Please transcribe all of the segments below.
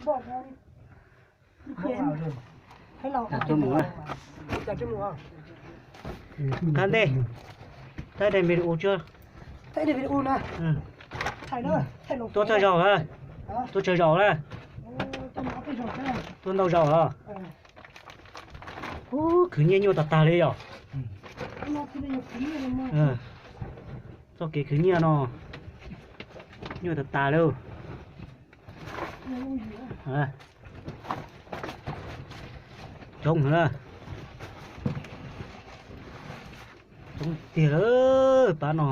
Tuaj mus na. Qab ntej, thaij daim video tso. Tuaj thawj zaug, tuaj tsawg zaus na? Tuaj ntau zaus os. Ub, khwv nyiaj nyuaj tas tas li yom. Txoj kev khwv nyiaj no nyuaj tas tas li. Coob na. Coob tiag lawm pab no.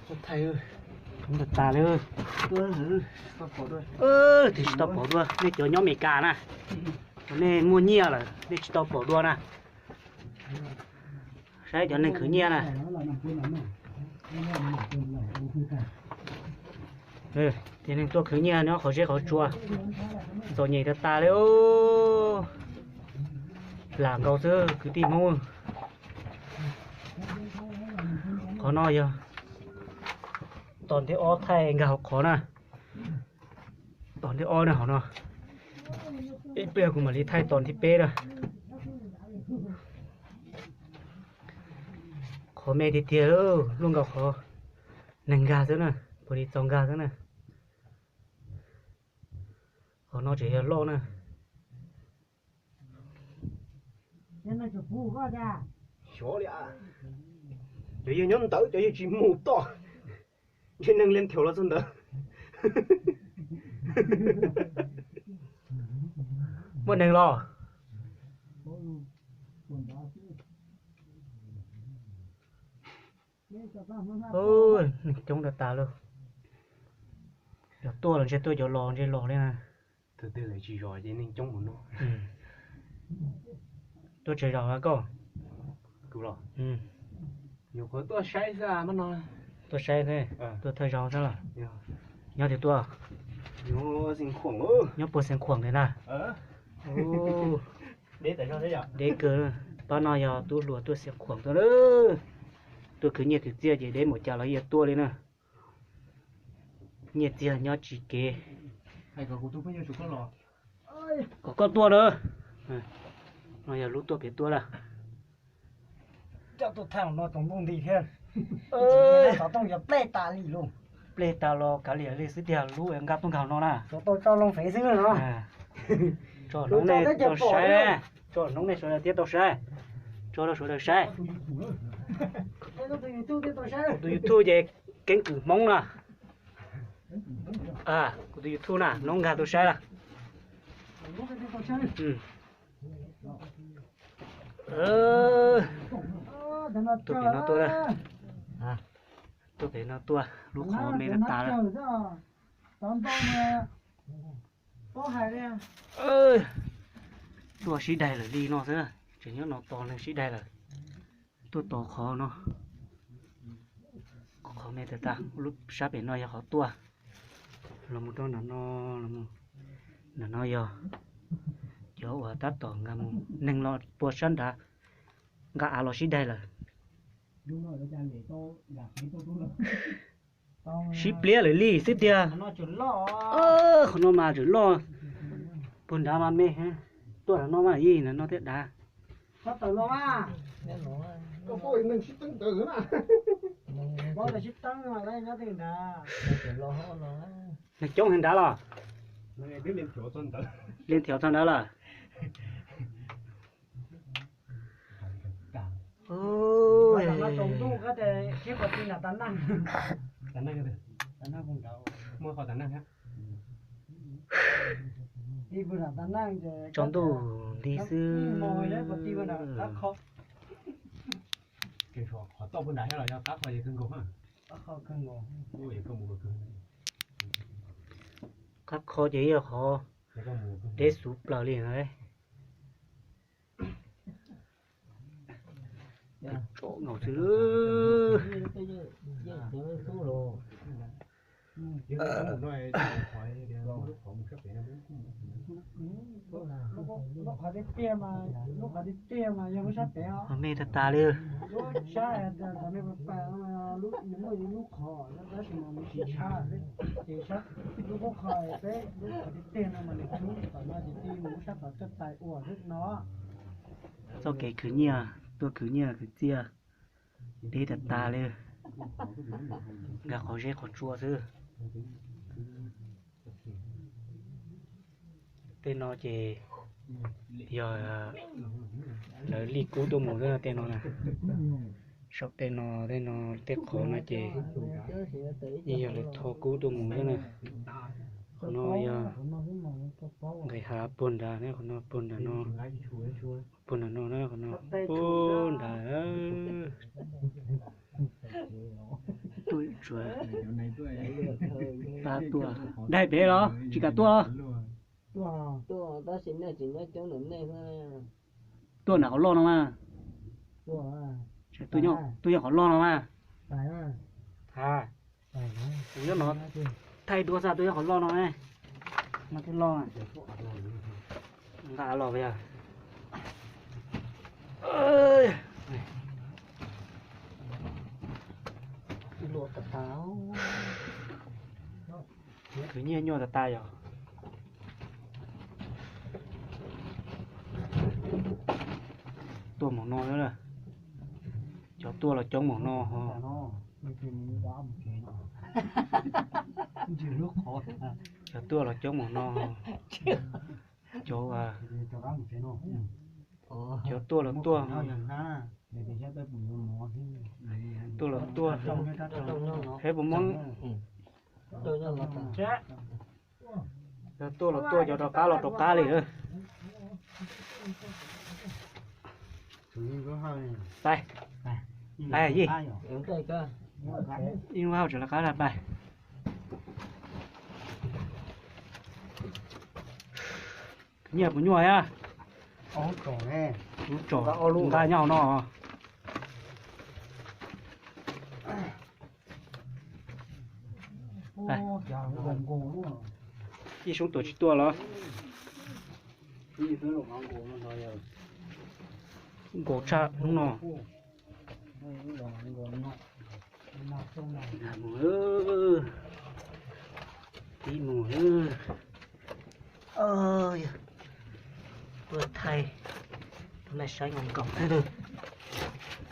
Coob tas tas li. Twb tsis tau pom dua, nej cov nyob Amelikas na, nej muaj nyiaj lawm nej tsis tau pom dua na. Saib cov neeg khwv nyiaj na. Tias neeg tuaj khwv nyiaj nyob qhov zeb qhov tsua, txom nyem tas tas li. Lam nkaus xwb kwv tij Hmoob. Qhov no yog tos nthib ob thaij nkag hauv qhov na. Tos nthib ob na hauv no. Ib pliag kuv mam li thaij tos nthib peb na. Qhov me tiag tiag, luaj nkaus qhov neeg nkag xwb na, puag li txaus nkag xwb na. Qhov no tseem yog loj na. Xyov li, cov yawg nyob ntawd cov yawg tsis mus toj, ntshe neeg li nthim los txog ntawd. Muaj neeg los? Neeg coob tas tas li. Yog tuaj los ntshe tuaj cov los ntshe los li na. Tuaj tsawg zaus koj? Nyuam qhuav tuaj saib xwb no. Tuaj saib xwb, tuaj thawj zaug xwb los? Nyob twg tuaj? Nyob puag Xeev Khuam li na. Deb kawg, pab no yog tub hluas tuaj Xeev Khuam tuaj na. Tuaj khwv nyiaj khwv txiaj ces deb npaum cas los yeej tuaj li na. Nyiaj txiag nyob tsis kev. Kom koj tuaj na. No yog lub tuaj pem tuaj lawm. Coj tuaj thaij no tsaus ntuj nti thiab. Xov tooj yog plej tas li lauj. Plej tas los kav liam li xwb tiag, lub nkag tuaj nkag no na. Tso rau loo fev xwb no. Tso hnoov nej tau saib, tso hnoov nej sawv daws thiab tau saib. Tso rau sawv daws saib. Kuv tus YouTube ces Keeb Kwm Hmoob na. Kuv tus YouTube na, hnoov nkag tuaj saib lawm. Tuaj pem no tuaj, tuaj pem no tuaj, lub qhov me tas tas lawm. Tuaj sib daig lawm li no xwb, tseem nyob no tos neeg sib daig lawm. Tuaj tos qhov no, qhov me tas tas, lub sab pem no yog qhov tuaj los mus rau nram no, nram no yog cov uas tab tom nkag mus, neeg los puag sab nrad, nqa av los sib daig lawm. Sib pliab lawm li xwb tiag. Qhov no mas tseem loj, puag nrad mas me, tuaj nram no mas yij nram no thiab dav. Neeg coob heev nrad los? Li nthiob txog nrad lawm. Tsaus ntuj nti xwb. Qab kho ces yog qhov deb xuv plaws li no. Tsom nkaus xwb. Lub qhov tiag tiag mas, lub qhov tiag tiag mas yog lub sab pem os. Mej tag tas li. Lub sab, lub, muaj ib lub qhov tab sis mas nws tsis tshab, ces sab, lub qub qhov peb lub qhov tiag tiag no mas nws tshab tom no ces tig mus lub sab tod tuaj tais ua xwb no. Txoj kev khwv nyiaj, tuaj khwv nyiaj khwv txiaj, deb tag tas li, nkag qhov zeb qhov tsua xwb. Tej no ces yog lawv lij kub tuaj mus xwb tej no na. Saum tej no, tej no, tej qhov no ces yeej yog lawv tho kub tuaj mus xwb na. Qhov no yog nqis hav puag nrad na, qhov no puag nrad no, puag nrad no na, qhov no puag nrad. Tuaj tsuav pab tuaj. Daig pem los tsis kam tuaj los? Tuaj, tab sis nej tsis nyob coob npaum nej. Tuaj nram qhov loj no mas. Tuaj nyob qhov loj no mas. Kuv nyob no, thaij dua xwb, tuaj nyob qhov loj no, no twb loj. Nqa los yog. Luaj tas tas. Khwv nyiaj nyuaj tas tas yog. Tuaj mus no, cov tuaj los coob mus no. Cov tuaj los coob mus no. Cov, cov tuaj los tuaj, tuaj los tuaj, heb puas mob. Cov tuaj los tuaj, cov rov qab los rov qab li. Pais, pais yij, ib lub hauj tseem rov qab pais. Nyiaj puas nyuaj thiab? Lub tsom nqa nyob hauv no. Ib soob tuaj tsis tuaj los? Nkaus tshaj hnub no. Mus, ib mus. Tuaj thaij, tuaj laij saib nkaus nkaus thiab lawm.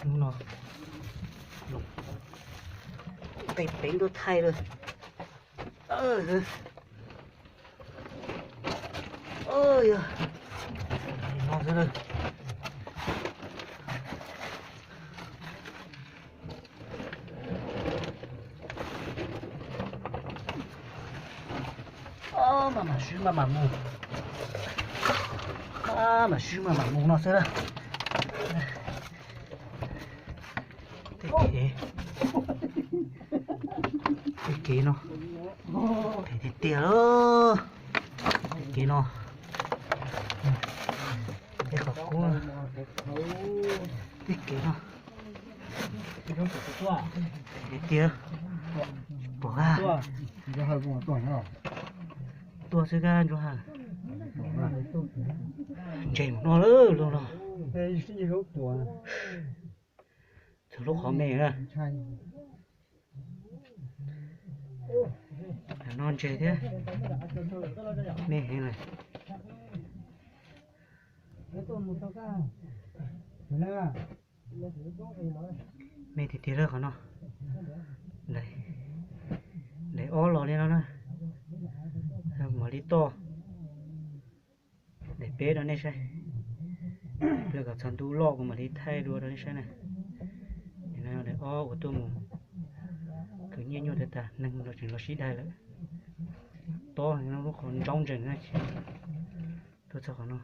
Hnub no, tej peev tuaj thaij lawm. Yog no xwb lawm. Maj mam swb maj mam mus. Maj mam swb maj mam mus no xwb lawm. Tej kev, tej kev no, phem tiag tiag lawm. Tej kev no, tej qhov kub, tej kev no, phem tiag tiag. Pom kab, tuaj xwb kab Ntsuab Hawj. Ntses mus no lawm los. Txog lub qhov me na. No ntses thiab, me heev lawm. Me tiag tiag lawm qhov no. Daim ob los li no na. Mam li toj. Daim peb rau nej saib. Plaws kom txog ntu loj kuv mam li thaij dua rau nej saib na. Daim ob uas tuaj mus khwv nyiaj nyuaj tag tag, neeg los tseem los sib daig lawm. Tob lub qhov ntsaub ntsees na. Tuaj txog qhov no.